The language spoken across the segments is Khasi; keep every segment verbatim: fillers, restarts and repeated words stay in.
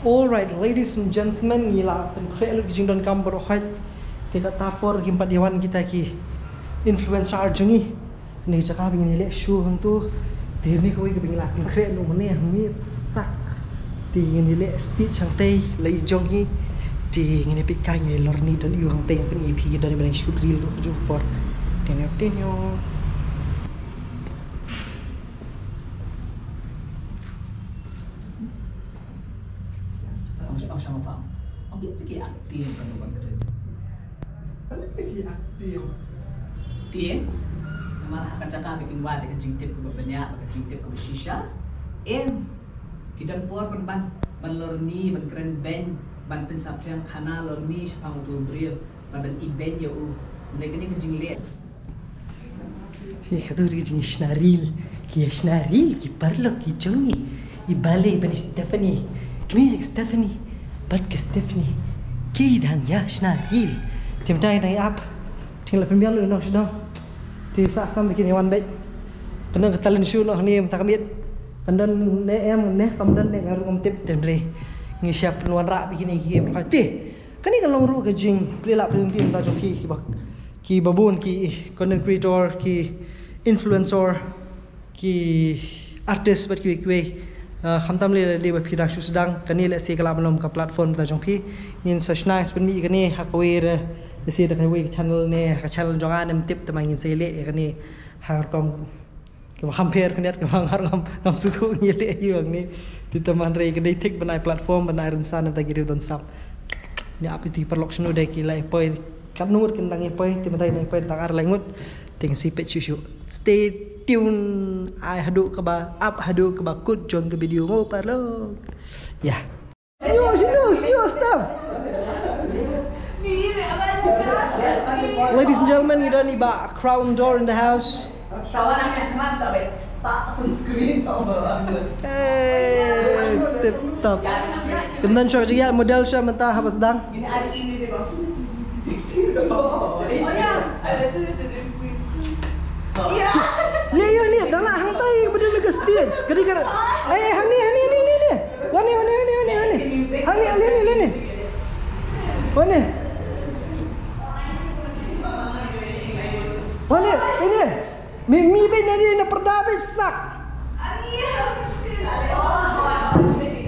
Alright, ladies and gentlemen, ngi la pynkhreh lut ki jingdonkam baroh hait. Te kata por kim pat ïa wan kita ki influencer jong ngi. Kane ka jaka ba ngin ïa leh show hangto. Te kane kawei kaba ngi la pynkhreh noh mynne hangne sak. Te ngin ïa leh stage hangtei la i jong ngi. Te ngin ïa peit kai ngin ïa lorni don ïa u hangtei pyn-i phi don ban shoot reel ruh ka juh ka por. Te ngin ïa peit noh. Ong ong shang fam. Ong bit ki acting kan ban kren. Bit ki acting. Tieng. Namar ha ka jaka ba kin wad ka jingtip kaba bniah bad ka jingtip kaba shisha. Em. Ki don por ban ban ban lorni ban kren beiñ ban pynsaphriang khana lorni shaphang uto u briew. Ba ban i beiñ ïa u. Hynrei kane ka jingleh. Hi, ka dur ki jingshna reel, ki shna reel ki paralok ki jong ngi. I Bale bad i Stephanie. Kmie ka Stephanie bad ka Stephanie ki dang ïa shna reel. Te mynta dang ïa ap. Te nga la pynbiang lut noh sha dong. Te sa stam ba kin ïa wan beit. Ka don ka talent show noh hangne mynta ka miet. Kan don ne em ne kam don ne nga ruh ngam tip, te hynrei ngi shah pynwanrah ba kine ki em. Te kane ka long ruh ka jingplie lad plie lynti mynta jong phi kiba, kiba bun ki content creator, ki influencer, ki artist bad kiwei kiwei. Ah, khamtam lei lei ba phi dang shu sdang, kane lehse ka lah ban long ka platform mynta jong phi. Ngin sa shna sa pynmih ïa kane ha kawei re, lehse da kawei ka channel ne ha ka channel jong nga ngam tip, te ma ngin sa ïaleh ïa kane ha ka rukom kaba kham pher khyndiat kaba nga ruh ngam, ngam sngewthuh ngi leh ïa u hangne. Te tang hynrei ka dei thik ban ai platform ban ai rynsan na bynta ki riew don sap. Ngi ap ïa ki paralok shano de ki la ïa poi, katno ngut kin dang ïa poi, te mynta ngi dang ïa poi tang ar lai ngut. Te ngin sa peit shuh shuh. Stay tuned. Ai haduh kaba ap haduh kaba kut jong ka video mo paralok. Ïa. Seisoh, seisoh, seisoh, Steph. Ladies and gentlemen, ngi don i Bah Crown Door in the house. Eh, tip top. Kyndan shuwa ka jingïaid model shuwa mynta haba sdang. Ïa, ïa, ïa, ni dang lah hangtai ba dang na ka stage. Ka dei ka. Eh, eh, hangne, hangne, hangne, hangne, hangne. Wan ne, wan ne, wan ne, wan ne, wan ne. Hangne, lei ne, lei ne. Wan ne. Wan ne, lei ne. Mi, mi beit nangne na pyrda beit sak.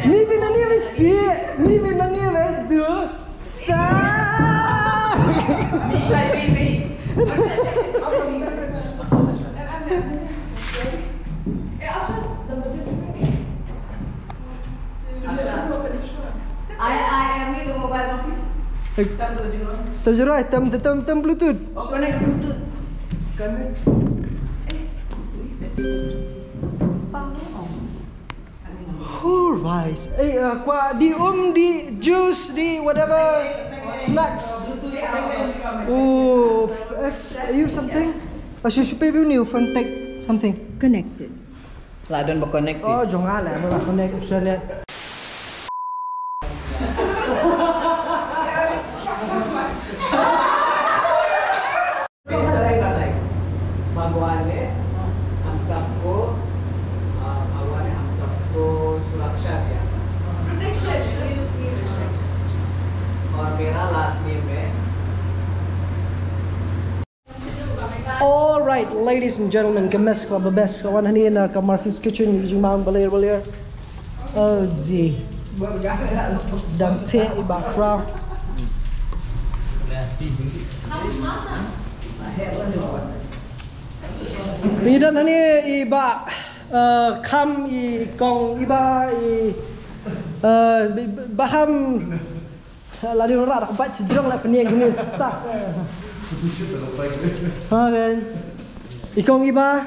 Mi beit nangne beit sih. Mi beit nangne beit tu. Sak. Ai, ai, ai, ni tu mobile coffee. Eh. Tam tu jurong. Tam jurong, tam, tam, tam Bluetooth. Oh, connect Bluetooth. Connect. Alright. Eh, uh, kwah di um, di juice, di whatever snacks. Oh, f-, f-, are you something? Ashu shupe bi new phone take something. Connected. La don ba connect. Oh, jong nga la, ba connect, usa net. भगवान ने हम सबको, अ, भगवान ने हम सबको सुरक्षा दिया था। प्रोटेक्शन। और मेरा लास्ट नेम है। Alright, ladies and gentlemen, ka mess ka ba best ka wan hangne na ka Murphy's Kitchen, jingmang baler baler. Oh, zi. Dang che i Bah Crown. Pyndonkam hangne i Bah, uh, Kham, i Kong Iba, i, uh, Bah Ham. La dei rah rak bat sejrong la pynïeng kine sa. Ha kan. I Kong Iba.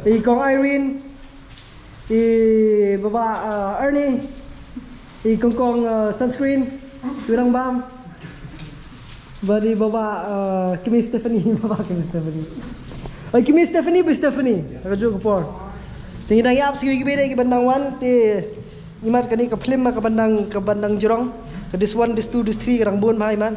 I Kong Irene. I Baba, uh, Ernie. I Kong Kong, uh, Sunscreen. Wirang Bam. Bad i Baba, uh, Kmie Stephanie. Baba Kmie Stephanie. Oi, Kmie Stephanie, Baba Stephanie. Ka juh ka por. Sing dang ïap sing ki bede ki ban dang wan te. Imat kane ka film ka ban dang, ka ban dang jrong. Ka this one, this two, this three ka dang bun bha imat.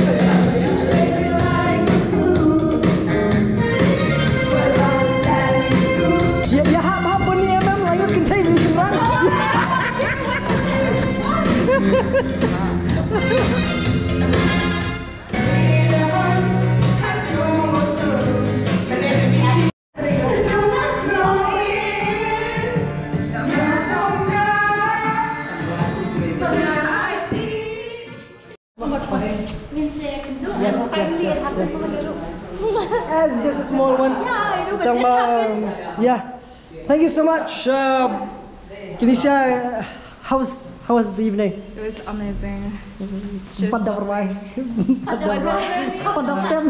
Ïa, ïa hap, hap ban ïa mem la ïoh kynthei bad u shynrang. Yes, yes, yes, yes. It's just a small one. Yeah, I know, but Tang it ba, happened. Yeah. Thank you so much, uh, Kinesia. Uh, how was, how was the evening? It was amazing. Just Padda permai. Padda permai. Padda tem.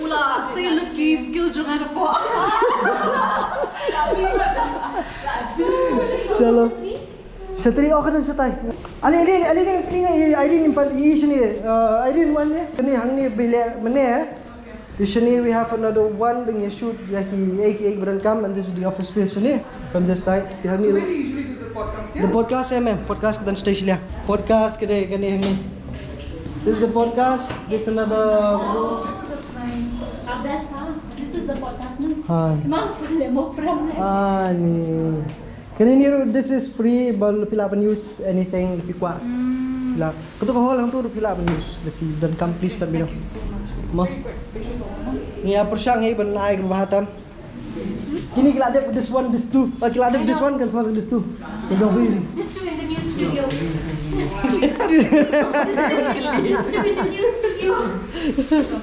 Ula, say lucky skill jong nga na po. Shalom. Shatri, oh, kan shatai. Ali, ali, ali, ali, ali, Irene, Irene, Irene, Irene, Irene, one, eh? Shane hangne bile mane, eh? Te shane we have another one, being a shoot, ïa ki, eh, eh, brand kam, and this is the office space shane, from this side. Te hangne. So where do you usually do the podcast here? The podcast, eh, ma'am. Podcast ka dang stage liya. Podcast ka dei kane hangne. This is the podcast. This another. Oh, that's nice. Ah, that's, huh? This is the podcast, no? Hi. Ma, pala mo pram le. Ah, ni. Kane ni ruh, this is free, ba lada phi lah ban use anything phi kwah. Hmm. Lah. Kato ka hall hangto ruh phi lah ban use. Lada phi donkam, please let me know. Thank you so much. Ma. Very quite spacious also, no? Ngi ïa pyrshang hi ban ai kaba bha tam. Kine ki la dep this one, this two. Oh, ki la dep this one, kan sma this two. This too in the new studio. This too in the new studio.